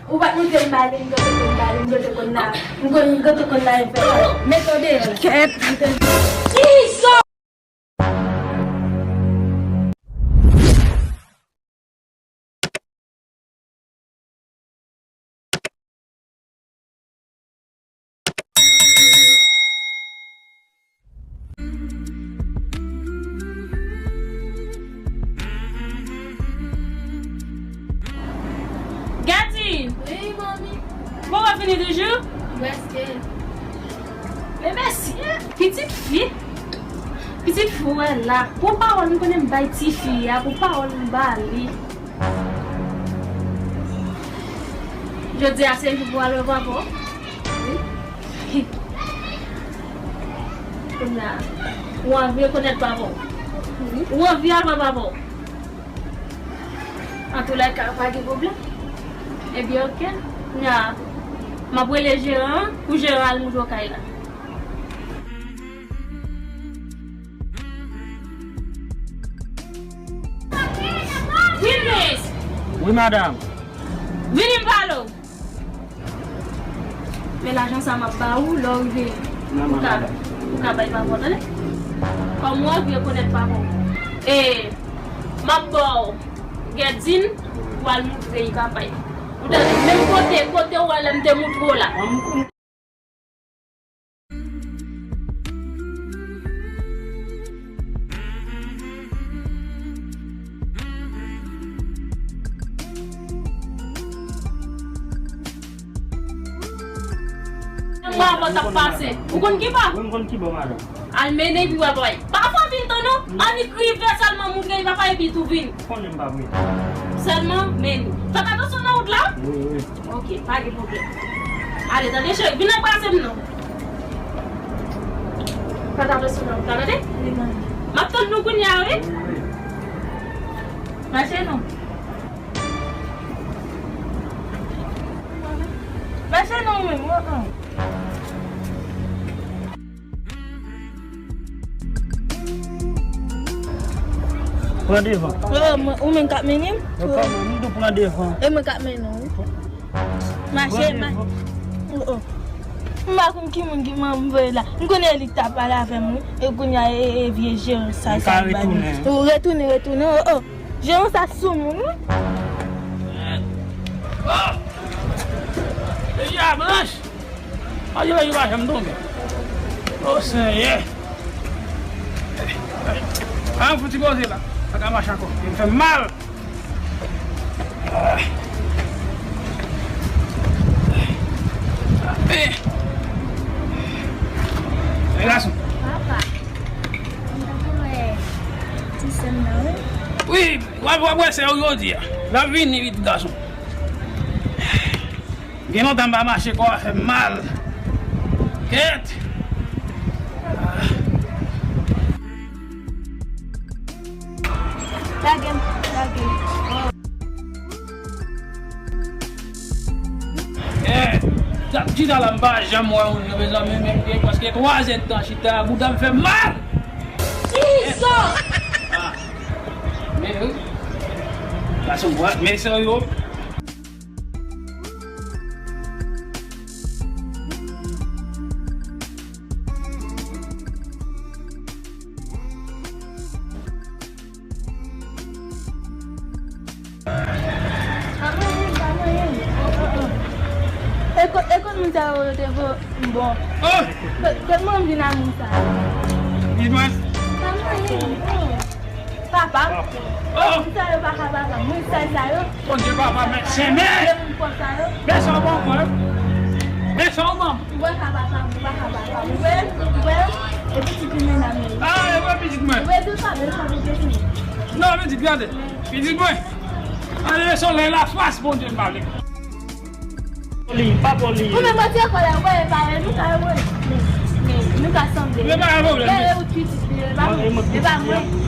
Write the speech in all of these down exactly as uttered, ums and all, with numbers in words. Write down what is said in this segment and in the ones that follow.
Ou pa t montre m bale, m gentan konn bale, m gentan konn la, m konn, m gentan konn la e fè. Mete w deyò. Kèt. Gadi! Wi, manmi. Ou poko fini toujou? Prèske. Men mèsi, en. Pitit fi. Pitit fi w wè la. Pou pawòl m konnen m bay tifi a, pou pawòl m ba li. Jodi a se jou pou w al wè papa w. Wi. Kounye a, ou anvi rekonèt papa w? Wi. Ou anvi al wè papa w? Antoulèka, pa gen pwoblèm. Ebyen, oke. Kounye a, m ap rele jeran an pou jeran an al montre w kay la. Wilmes! Wi, madanm. Vini m pale w. Men lajan sa m ap ba ou, lè w rive, ou ka, ou ka bay papa w, tande? Kòm ou anvi rekonèt papa w. E, m ap ba w Gèdin, pou al montre l papa l. Ou tande? Menm kote, kote w wè lè m te montre w la. Mwen avè w t ap pase. Ou konn ki bò? Wi, m konn ki bò, madanm. Al mennen epi w ap wè. Pa fè anpil tan non. Annik rive sèlman montre l papa epi tou vin. Konnen m pa vre. Sèlman mennen. Fè atansyon nan wout la. Wi, wi. Ok, pa gen pwoblèm. Ale, tande cheri, vin anbrase m non. Fè atansyon nan wout la, tande? Wi, manmi. M ap tann nou kounye a, wi. Wi, wi. Mache non. Mache non, wi, wi, wi. Pran devan. Oh, mwen, ou menm k ap mennen m? Yo pa mwen, m tou pran devan. E mwen k ap mennen w, wi. Mache, ma-, oh, oh. M pa konn ki moun ki manm voye la. M konnen li t ap pale avè m, wi. E kounye a, e, e vye jeran sa, sa l ba li. Ou retounen, retounen, oh, oh. Jeran sa sou moun, wi. Oh! Peyi a blanch! Anjela, yo pa janm tonbe. O Senyè! A, fouti koze la. Pa ka mache ankò. Li fè m mal. E gason. Papa, m ta vle wè ti sè m nan, wi. Wi, w ap, w ap wè sè w jodi a. L ap vini vit, gason. Gen lontan m pa mache, kò a fè m mal. Kèt! Lage m, lage m. Eh, dat chita la m pa janm wè yon jan, mezanmi, men gen prèske twa zè tan chita, bouda m fè m mal. Jesus! Ah. Men wi. Gason, men sè yo. Pa manyen, pa manyen. E kot, e kot moun sa yo te vo-, bon. Kot, kot moun vin ak moun sa yo? Pa manyen, bon. Papa. Oh. Moun sa yo pa ka papa. Moun sal sa yo. Bondye papa, men semen. Moun pwòp sa yo. Men sa w ban mwen. Men sa w ban mwen. Ou wè ka papa, ou pa ka papa. Ou wè, ou wè, e pitit li menm nan men. Ah, e wè pitit mwen. Ou wè tout sa, men sa pou pitit. Non, pitit, gade. Pitit mwen. Ale, solèy la fas, Bondye, m pa vle. Li, pa bon li. Ou menm mwen te kwè la, wè, e pa wè, nou ka wè. Men, men, nou ka sanble. Men pa gen pwoblèm. Lè e ou pitit li, e pa mwen. E pa mwen.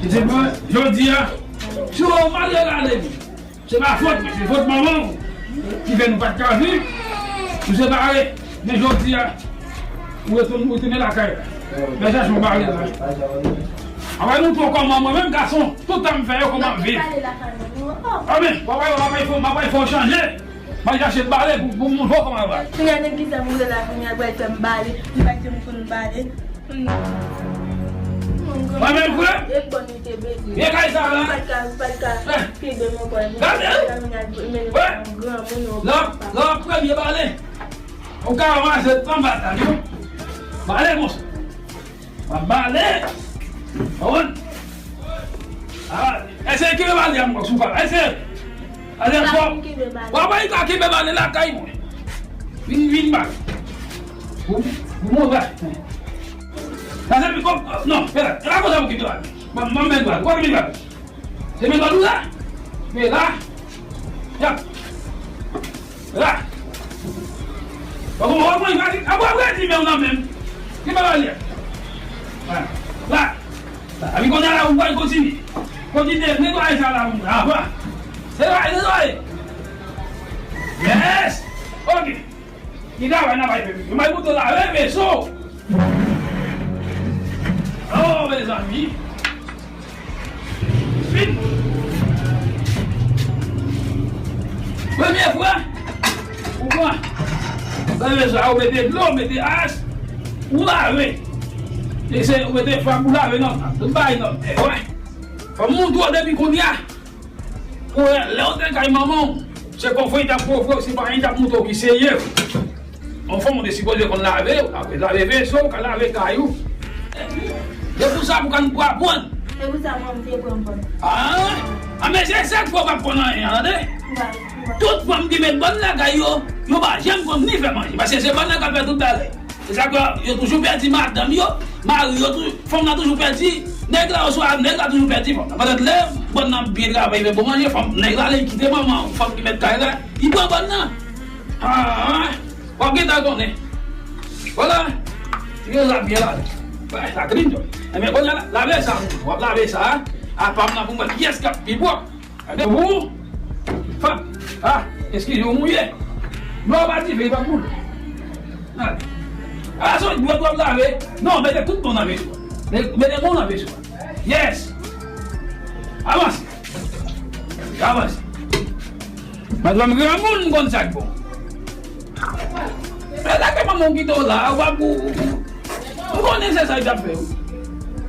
Li di, bon, jodi a, si w marye gade, se pa fòt mwen, se fòt manman w ki fè nou pa t ka viv. Nou separe, men jodi a, ou retounen, ou retounen lakay la. Men chache yon mari la. Anba nou tou kòman mwen menm gason, tout tan m fè yo kòman m viv. Amen. Papa yo, papa yo, papa yo, fò chanje. Mwen chache bale pou, pou moun fò kòman bale. Kounye a nèg ki fè m rele la, kounye a pral fè m bale. M pa t janm konn bale. Mwen menm vre? E bon li te bezwen. Byen kay sa la. Pa t ka, pa t ka kenbe m ankò. Gade, hein? Gade, hein? Lè w, lè w premye bale. Ou ka ranmase tan batal yo. Bale konsa. M ap bale. Konprann? Ah, èske kenbe bale a m wè sou pa. Èske. Alè fò. W ap wè li ka kenbe bale lakay mwen. Vin, vin bale. Pou, pou mwen bale. Sa se pi kòb. Non, e la, e la konsa pou kenbe bale. M, m, m men bale. W ap men bale. Se men bale ou la. Men la. Yap. La. Bon, bon, bon, bon, apre, apre, di men w nan men m. Ki bagay li ye? La. La. Ami konnen la, ou pral kontinye. Kontinye, netwaye sa la, moun. Apa. Netwaye, netwaye. Yes. Ok. Ki travay nan bay peyi. Yo bay bouton la, leve so. Oh, mezanmi. Fin. Premye fwa, ou pran. Premye sa, ou mete dlo, ou mete ach, ou lave. E se, ou mete fab, ou lave nòmal. Tout bagay nòmal. E, wè. Fò m montre w depi kounye a. Pou lè w te kay manman w, se kòfre y t ap ofri w, se pa y t ap montre w ki serye. Yon fanm ou te sipoze konn lave, ou ka lave veso, ou ka lave kay ou. Se pou sa pou ka n pou aprann. Se pou sa mwen m te pran pòt. Ah, ah, men se sa k fè w p ap konn anyen, tande? Tout fanm ki met bòn lakay yo, yo pa janm konn ni fè manje, paske se bòn nan k ap fè tout bagay. Se sa k fè yo toujou pèdi madanm yo, mari yo toujou, fanm nan toujou pèdi nèg la, oswa nèg la toujou pèdi fanm nan. Pandan lè bòn nan ap byen travay, fè bon manje, fanm, nèg la, li kite manman, fanm ki mèt kay la, li pran bòn nan. Ah, ah. W ap gentan konnen. Vwala. Tire l la byen la. Bay, sa clean, wi. Enben, kounye a, lave sa, w ap lave sa. Apa m nan pou m wè kiyès k ap pi pwòp. Gade pou ou. Fat. Ah, eskize w mouye. Dlo a pa dife, li p ap boule. Ah. Ah, se dwèt w ap lave. Non, mete tout non nan veso. Mete, mete non nan veso. Yes. Avanse. Avanse. Madanm granmoun konn sa k bon. Men lage manman w kite w la, w ap ou, ou, ou, ou konnen se sa li t ap fè w.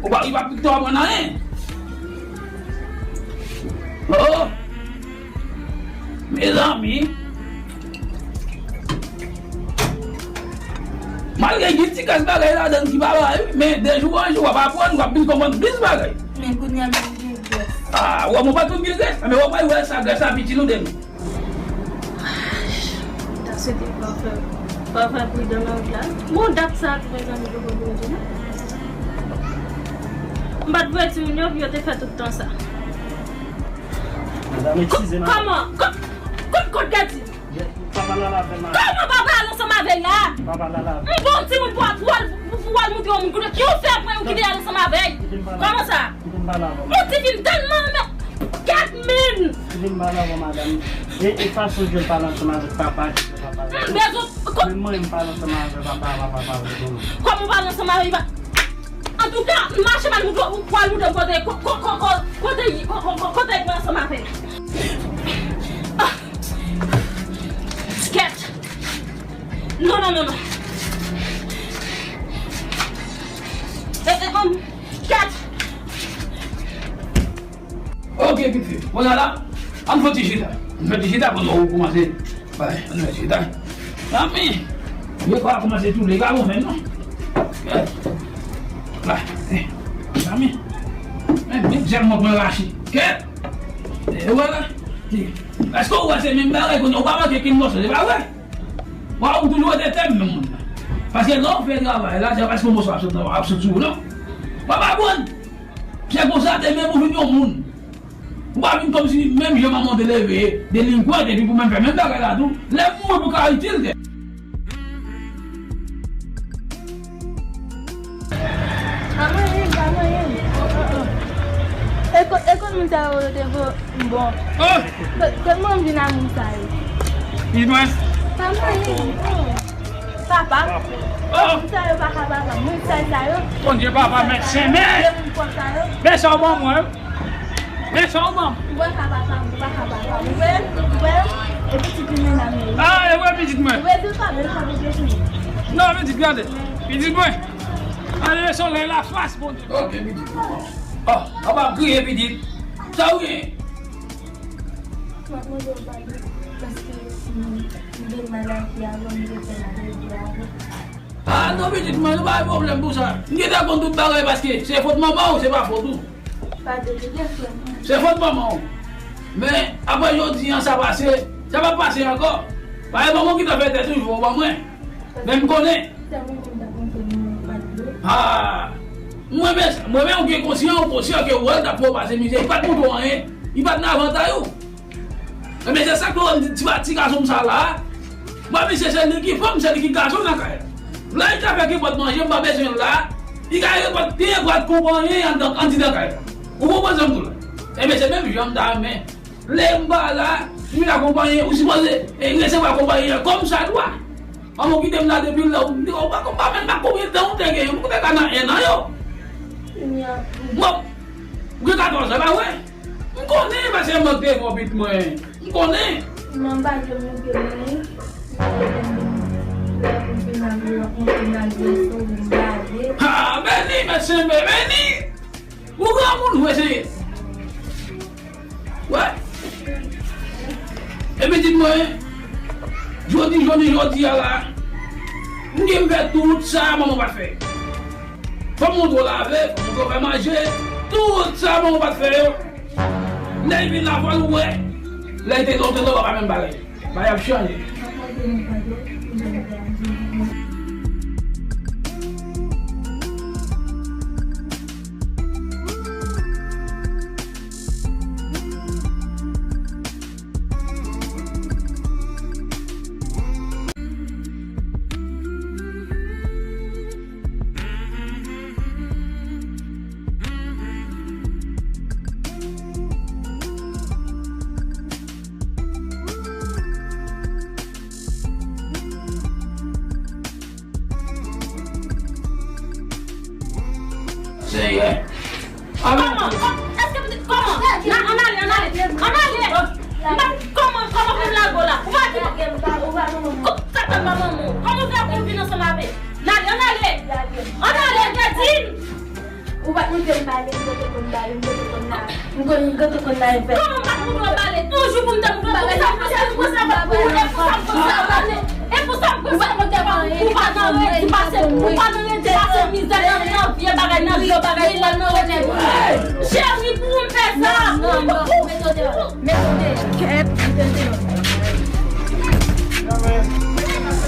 Ou pa, li pa kite w aprann anyen. Oh! Mezanmi. Malgre gen ti kras bagay ladan ki pa bay, men de jou an jou, w ap aprann, w ap vin konprann plis bagay. Men kounye a m gen grès. Ah, w ap, ou pa t konn gen grès? Men w ap wè sa, grès la ap itil ou demen. Ta swete pa fè, pa fè pridan nan wout la. Bon, dat sa tou, mezanmi, poko vin tounen. M pa t voye timoun yo pou yo te fè tout tan sa. Madanm, eskize m. Kòman? Kot, kot, kot Gadi? Papa la la fè mal. Kòman papa al ansanm avè l la? Papa la la. M bon timoun pou, pou, pou, pou al moutre yon moun kote ki ou fè pran ou kite al ansanm avè l. Kòman sa? Kite m pale avè w. Yon ti fi m tèlman renmen. Gad men. Kite m pale avè w, madanm. E, e fason ke l pale ansanm avèk papa, di ke papa. M bezwen ko- Men mwen, m pale ansanm avè papa, papa, papa, papa. Kòman w pale ansanm avè l? Antouka, m mache m al moutre, pou al moutre kote, ko- ko- ko- ko- kote, ko- ko- ko- kote l pran ansanm avè l. Ah! Kèt! Non, non, non, non. E, e, um, kèt! Ok, pitit. Kounye a la, ann fè ti chita. Ann fè ti chita pandan ou kòmanse. Bay, ann fè chita. Zanmi, vye kò a kòmanse toule, li pa bon menm non. Kèt. Bay, eh, zanmi. Men, men, jèm mwen pran rachi. Kèt. E vwala. Èske ou wè se menm bagay kounye a, ou pa manke kenn mòso, se pa vre? Bon, ou toujou rete tèm menm moun nan. Paske lè w fè travay la, se pa paske yon mòso ap sot nan, ap sot sou ou non. W ap aprann. Se konsa demen pou vin yon moun. Ou pa vin kòmsi menm jan manman w te leve, delinkwant, epi pou menm fè menm bagay la tou. Lè m mouri pou ka itil tèt. Pa manyen m, pa manyen m. E kot, e kot moun sa yo te vo- Bon. Oh! Kot, kot mwen vin ak moun sa yo? Di mwen. Pa manyen. Papa. Oh! Moun sa yo pa ka papa. Moun sa, sa yo. Bondye papa, men sen men. Moun pwòp sa yo. Men sa w ban mwen. Men sa w ban m. Ou pa ka papa, ou pa ka papa. Ou wè, ou wè, e pitit li menm nan men. Ah, e wè pitit mwen. Ou wè, di pa, men sa pitit li. Non, pitit, gade. Pitit mwen. Ale, solèy la fas, Bondye. Ok, pitit. Oh, papa ap kriye, pitit. Sa w gen? M ap mande w padon, paske m, m gen maladi avan, m te fè maladi avan. Ah, non, pitit mwen, nou pa gen pwoblèm pou sa. M gentan konn tout bagay paske se fòt manman w, se pa fòt ou. Padon, li gen frè mwen. Se fòt manman w. Men, apre jodi an, sa pase, sa p ap pase ankò. Paske manman w ki t ap fè tèt ou, jwe w ban mwen. Men m konnen. Ah! Mwen men, mwen men ou gen konsyan, ou konsyan ke wè l t ap fè w pase mizè, li pa t montre w anyen, li pa t nan avantay ou. Enben, se sa k fè w wè m di ti, ti gason m sa la. Mwen, misye, se li ki fanm, se li ki gason nan kay la. Lè li ta fè ki pòt manje, m pa bezwen l la. Li ka repòt, li repòt konpanyen anndan, anndidan kay la. Ou konprann sa m di w la? Enben, se menm jan m ta renmen. Lè m pa la, ou vin akonpaye, ou sipoze, e, resevwa konpayi an kòm sa dwa. Manman w kite m la depi lè, ou, ou pa, ou pa menm pa konbyen tan ou te genyen, ou te ka nan en an yo. Bon, ou gen katòz an, pa vre? M konnen, paske m manke te fò pitit mwen. M konnen. Manman pa janm montre mwen. Lè m vin al rankontre m al vin sou m gade. Ha, beni, mèsi, beni. Ou granmoun vre, se. Wè. Epi di mwen, jodi, jodi, jodi a la, m gen m fè tout sa manman pa t fè. Fò m montre w lave, fò m montre w fè manje, tout sa manman pa t fè yo. Lè l vin la, fò l wè. Lè l te lòt, lòt, pa menm bagay. Bagay ap chanje. Kòman? Kòman? Èske m te, kòman? N a, ann ale, ann ale, ann ale! M pa, kòman, kòman pou m lage w la? Ou pa di, kòman sa fè m pa manman w? Kòman w fè pou w vin ansanm avè m? N ale, ann ale! Ann ale, Gadin! Ou pa t montre m pale, m pote konn pale, m pote konn la, m konn, m pote konn la e fè. Kòman m pa t montre w pale? Yon jou pou m te montre w, pou sa, pou sa, pou sa, pou sa, pou sa, pou sa, pou sa, pou sa, pou sa, pou sa, pou pa nan redi pase, pou pa nan redi pase mizè nan, nan vye bagay, nan vye bagay, pou al nan redi. Cheri, pou m fè sa, pou, pou, pou, pou. Kèt.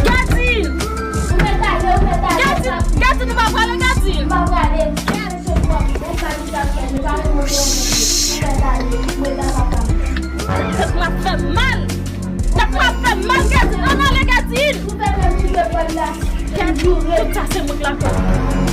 Gadin! Gadin, Gadin, ou pa prale, Gadin? Tèt m ap fè m mal. Tèt m ap fè m mal, Gadin. Ann ale, Gadin. Gadin, tout sa se mwen k lakòz.